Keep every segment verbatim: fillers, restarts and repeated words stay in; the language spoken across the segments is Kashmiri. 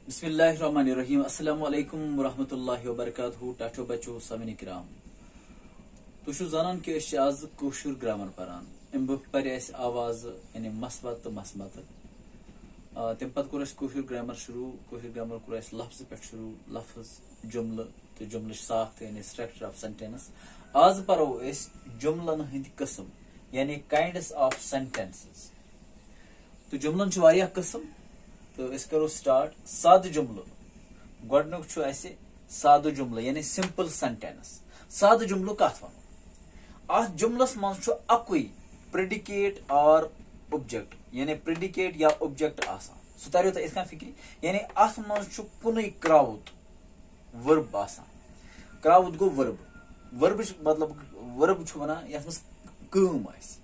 بسم اللہ الرحمن الرحیم۔ السلام علیکم ورحمۃ اللہ وبرکاتہ۔ ٹاٹھو بچو، سامعین کرام، تُہۍ چھِو زانان کہِ أسۍ چھِ آز کٲشُر گرامر پران۔ اَمہِ برٛونٛہہ پرِ اَسہِ آوازٕ، یعنی مثبت تہٕ مثبتہٕ۔ آ، تَمہِ پتہٕ کوٚر اَسہِ کٲشُر گرامر شروٗع۔ کٲشُر گرامر کوٚر اَسہِ لفظہٕ پٮ۪ٹھ شروٗع، لفظ، جملہٕ تہٕ جملٕچ ساخت، یعنی structure of sentence۔ آز پرو أسۍ جملن ہٕنٛدۍ قٕسم، یعنی kinds of sentences۔ تہٕ جملن چھِ واریاہ قٕسم، تہٕ أسۍ کرو start۔ سادٕ جملہٕ، گۄڈٕنیُک چھُ اَسہِ سادٕ جملہٕ، یعنی simple sentence۔ سادٕ جملہٕ کتھ ونو؟ اتھ جملس منٛز چھُ اکُے predicate or object، یعنی predicate یا object آسان۔ سُہ تریو تۄہہِ یِتھ کٔنۍ فکرِ، یعنی اتھ منٛز چھُ کُنُے کرٛاوُت، verb آسان۔ کرٛاوُت گوٚو verb۔ Verbٕچ مطلب، verb چھُ ونان یتھ منٛز کٲم آسہِ،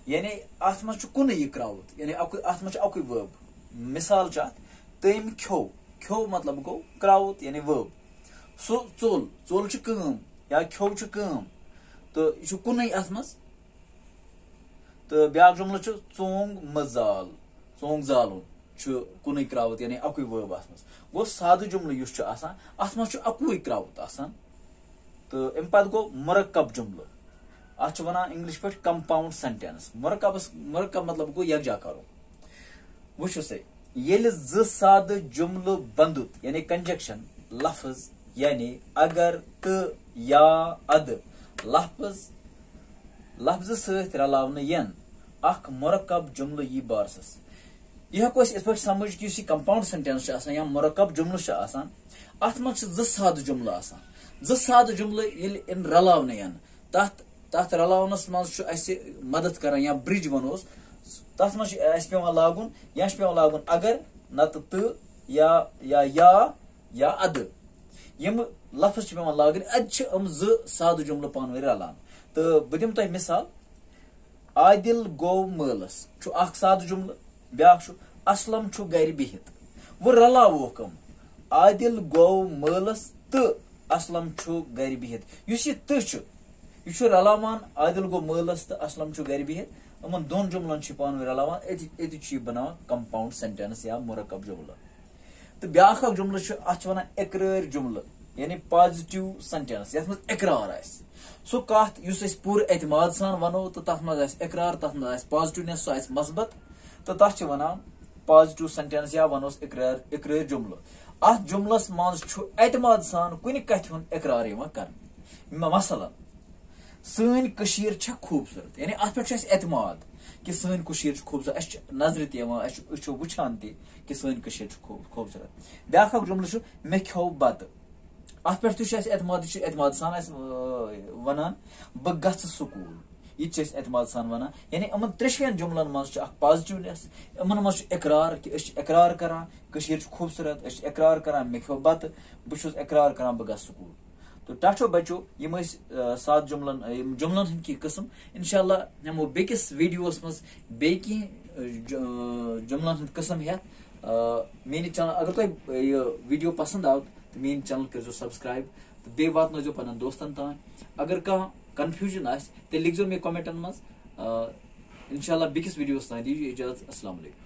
یعنی اتھ منٛز چھُ کُنُے یہِ کرٛاوُت، یعنی اکُے، اتھ منٛز چھُ اکُے verb۔ مثال چھُ اتھ، تٔمۍ کھیوٚو۔ کھیوٚو مطلب گوٚو کرٛاوُت، یعنی verb۔ سُہ ژوٚل، ژوٚل چھُ کٲم یا کھیوٚو چھُ کٲم، تہٕ یہِ چھُ کُنُے اتھ منٛز۔ تہٕ بیٛاکھ جملہٕ چھُ، ژونگ مہ زال، ژونگ زالُن چھُ کُنُے کرٛاوُت، یعنی اکُے verb اتھ منٛز۔ گوٚو، سادٕ جملہٕ یُس چھُ آسان، اتھ منٛز چھُ اکُے کرٛاوُت آسان۔ تہٕ امہِ پتہٕ گوٚو مرکب جملہٕ، اتھ چھِ ونان English پٲٹھۍ compound sentence۔ مرکبس، مرکب مطلب گوٚو یکجا کرُن۔ وٕچھِو سا، ییٚلہِ زٕ سادٕ جملہٕ بندُت، یعنی conjunction لفظ، یعنی اگر، تہٕ، یا، ادٕ لفظ، لفظہٕ سۭتۍ رلاونہٕ یِن، اکھ مرکب جملہٕ یی بارسس۔ یہِ ہٮ۪کو أسۍ یِتھ پٲٹھۍ سمجھ کہِ یُس یہِ compound sentence چھُ آسان یا مرکب جملہٕ چھُ آسان، اتھ منٛز چھِ زٕ سادٕ جملہٕ آسان۔ زٕ سادٕ جملہٕ ییٚلہِ یِن رلاونہٕ یِن، تتھ، تتھ رلاونس منٛز چھُ اسہِ مدد کران یا bridge ونوس، تتھ منٛز چھُ اسہِ پٮ۪وان لاگُن، یا چھُ پٮ۪وان لاگُن اگر، نتہٕ تہٕ، یا، یا، یا، یا ادٕ۔ یِم لفظ چھِ پٮ۪وان لاگٕنۍ، ادٕ چھِ یِم زٕ سادٕ جملہٕ پانہٕ ؤنۍ رلان۔ تہٕ بہٕ دِمہٕ تۄہہِ مثال، عادل گوٚو مٲلس چھُ اکھ سادٕ جملہٕ، بیٛاکھ چھُ، اسلم چھُ گرِ بِہِتھ۔ وۄنۍ رلاووکھ یِم، عادل گوٚو مٲلس تہٕ اسلم چھُ گرِ بِہِتھ۔ یُس یہِ تہٕ چھُ، یہِ چھُ رلاوان عادل گوٚو مٲلس تہٕ اسلم چھُ گرِ بِہِتھ۔ یِمن دۄن جملن چھِ پانہٕ ؤنۍ رلاوان، أتی، أتی چھُ یہِ بناوان compound sentence یا مرکب جملہٕ۔ تہٕ بیٛاکھ اکھ جملہٕ چھُ، اتھ چھِ ونان اقرٲرۍ جملہٕ، یعنی positive sentence، یتھ منٛز اقرار آسہِ۔ سُہ کتھ یُس أسۍ پوٗرٕ اعتماد سان ونو تہٕ تتھ منٛز آسہِ اقرار، تتھ منٛز آسہِ positiveness، سُہ آسہِ مثبت، تہٕ تتھ چھِ ونان positive sentence یا ونوس اقرار، اقرٲرۍ جملہٕ۔ اتھ جملس منٛز چھُ اعتماد سان کُنہِ کتھِ ہُنٛد اقرار یِوان کرنہٕ۔ م-، مثلاً، سٲنۍ کٔشیٖر چھےٚ خوٗبصوٗرت، یعنی اتھ پٮ۪ٹھ چھُ اَسہِ اعتماد کہِ سٲنۍ کٔشیٖر چھِ خوٗبصوٗرت، اَسہِ چھِ نظرِ تہِ یِوان، اَسہِ چھُ، أسۍ چھِ وٕچھان تہِ کہِ سٲنۍ کٔشیٖر چھِ خوٗب-، خوٗبصوٗرت۔ بیٛاکھ اکھ جملہٕ چھُ، مےٚ کھیوٚو بتہٕ۔ اتھ پٮ۪ٹھ تہِ چھُ اَسہِ اعتماد، یہِ چھُ اعتماد سان اَسہِ، آ، ونان، بہٕ گژھٕ سکوٗل۔ یہِ تہِ چھِ أسۍ اعتماد سان ونان۔ یعنی یِمن ترٛٮ۪شوَن جملن منٛز چھُ اکھ positiveness، یِمن منٛز چھُ اقرار کہِ أسۍ چھِ اقرار کران کٔشیٖر چھِ خوٗبصوٗرت، أسۍ چھِ اقرار کران مےٚ کھیوٚو بتہٕ، بہٕ چھُس اقرار کران بہٕ گژھٕ سکوٗل۔ تہٕ ٹاٹھو بچو، یِم ٲسۍ، آ، سادٕ جملن، آ، یِم جملن ہٕنٛدۍ کینٛہہ قٕسم۔ انشاءاللہ نِمو بیٚکِس ویڈیوس منٛز بیٚیہِ کینٛہہ، آ، ج-، آ، جملن ہٕنٛدۍ قٕسم ہٮ۪تھ۔ آ، میٲنِس channel، اگر تۄہہِ، آ، یہِ ویڈیو پسند آو تہٕ میٲنۍ channel کٔرزیٚو subscribe تہٕ بیٚیہِ واتنٲیزیٚو پننٮ۪ن دوستن تام۔ اگر کانٛہہ confusion آسہِ، تیٚلہِ لیکھزیٚو مےٚ commentن منٛز۔ آ، انشاءاللہ بیٚکِس ویڈیوس تام دِیِو اجازت۔ السلام علیکم۔